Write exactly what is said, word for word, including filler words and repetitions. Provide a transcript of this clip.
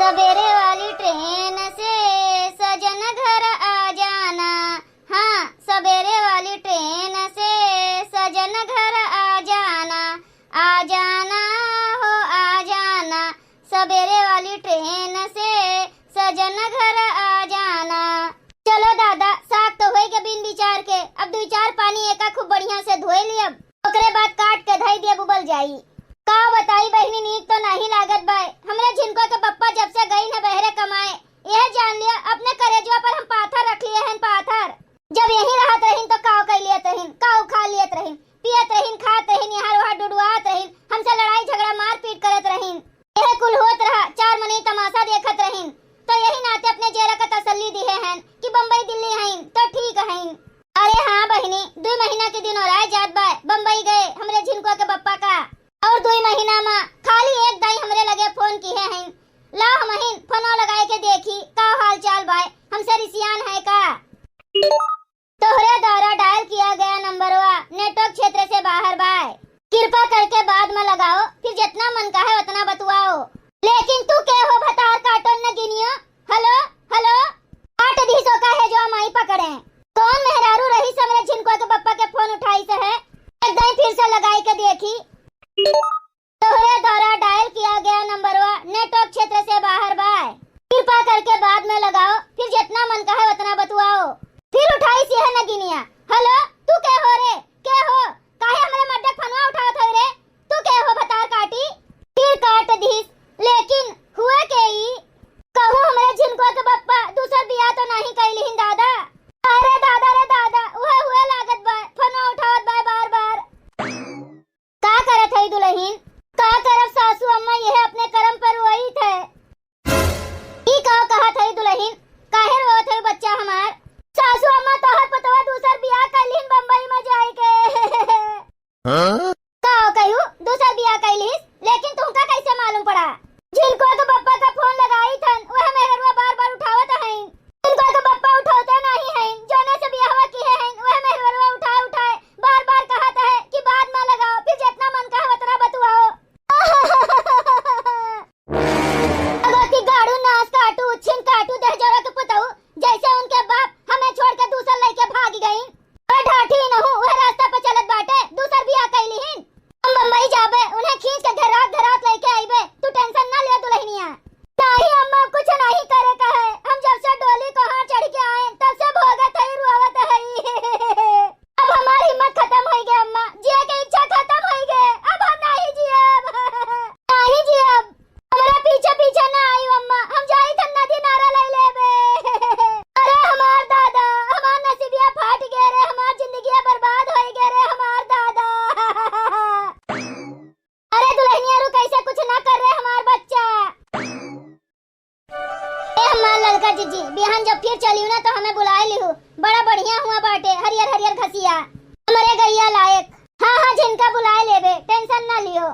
सवेरे वाली ट्रेन से सजन घर आ जाना, हाँ, सवेरे वाली ट्रेन से सजन घर आ जाना, आ जाना हो आ जाना, सवेरे वाली ट्रेन से सजन घर आ जाना। चलो दादा, साग तो होई गए बिन बिचार के, अब दुई चार पानी एका खूब बढ़िया से धोए लियब, ओकरे बाद काट के धई दियब, उबल जाई। का बताई बहिनी, नीक तो नाही लागत बाय। हमरे झिनको के पप्पा जब से गई न बहरे कमाए, यह जान लिया अपने करेजवा पर हम पाथर रख लिए हैं, पाथर। जब यहीं रहत रहिन तो काव कई लियत रहिन, काव खा लियत रहिन, पियत रहिन, खात रहिन, यहाँ वहाँ डुडुआत रहिन, हमसे लड़ाई झगड़ा मारपीट करत रहिन। यह कुल होत रहा, चार मनई तमाशा देखत रहिन, तो यही नाते अपने जेरा का तसल्ली दिहे हैं कि बम्बई दिल्ली हईन तो ठीक हईन। अरे हाँ बहिनी, दुई महीना के दिन और आए जात बाय, बम्बई गए हमरे झिनको के बप्पा का। और दुई महीना मा खाली एक दाई हमरे लगे फोन किहे हईन, लाओ हमहिन फोनो लगाए के देखी का हाल चाल बाय, हमसे रिसियान है का। तोहरे द्वारा डायल किया गया नंबरवा नेटवर्क क्षेत्र से बाहर बाय। कृपा करके बाद में लगाओ, फिर जितना मन का है उतना बतुआओ। लेकिन तू के हो भतार काटन न गिनियो? हेलो, हेलो। काट दीसो का है जो माई पकड़े। कौन मेहरारू रही समरे झिनको के पप्पा के फोन उठाई से है? एक दाई फिर से लगाई के देखी। तोहरे द्वारा डायल किया गया नंबरवा नेटवर्क क्षेत्र से बाहर बाय। कृपा करके बाद में लगाओ, फिर जितना मन का है उतना बतुआओ। फिर उठाई सी है नगिनिया। हेलो, तू के हो रे? के हो? काहे हमरे मर्दे के फोनवा उठावत है रे? तू के हो भतार काटी? फिर काट दीस, लेकिन हुआ के ई? कहूँ हमरे झिनको के बप्पा दूसर बियाह तो नहीं कैलिहिन दादा? अरे दादा रे दादा, उहे हुए लागत बा, फोनवा उठावत बा बार बार। का करत हई दुलहिन? का करब सासू अम्मा, यह अपने करम पर रोइत है। ई का कहत हई दुलहिन? काहे रोत हई बच्चा हमार? सासू अम्मा, तोहर पतवा दूसर बियाह कर लिहिन बम्बई में जाए के। हाँ? का हो कहू, दूसर बियाह कर लिहिस, लेकिन तुमका कैसे मालूम पड़ा? झिनको के बप्पा का फोन लगाई थन, वह मेहररुआ बार बार उठावत हईन। झिनको के बप्पा उठावते नहीं हईन, जोने से बियाहवा किहे हईन, वह मेहररुआ उठाए उठाए बार बार कहत है कि बाद में लगाओ, फिर जितना मन का है उतना बतुआओ। अगो की गाड़ू नास काटू, उच्छिन काटू, दहजोरा के पुतऊ, जैसे उनके बाप हमें छोड़ के दूसर लइके भाग गईन। और ढाठी नहू, वह रास्ता पे चलत बाटे, दूसर बियाह कैली हिन। हम बम्बई जाबे, उन्हें खींच के घरात घरात लइके आइबे, तू टेंशन ना ले दुलहिनिया। नाही अम्मा, कुछ नहीं करे का है। हम जब से डोली को हाथ चढ़ के आए, तब से भोगत हई, रोवत हई। अब हमार हिम्मत खतम होई गए अम्मा, जिए के इच्छा खतम होई गए। अब हम नहीं जियब, नहीं जियब। हमरा पीछे पीछे ना आई अम्मा, हम जाई थन नदी नारा ले लेबे। अरे हमार दादा, हमार नसीबिया फाट गए रे, हमार जिंदगिया बर्बाद होई गए रे, हमार दादा। अरे दुलहिनिया रुक, ऐसे कुछ ना कर रे हमार बच्चा। ए हमार ललका जीजी, बिहान जब फिर चलियो ना तो हमें बुलाए लिहू। बड़ा बढ़िया हुआ बाटे हरियर हरियर घसिया, हमरे गैया लायक। हाँ हाँ, झिनका बुलाए लेबे, टेंशन ना लियो।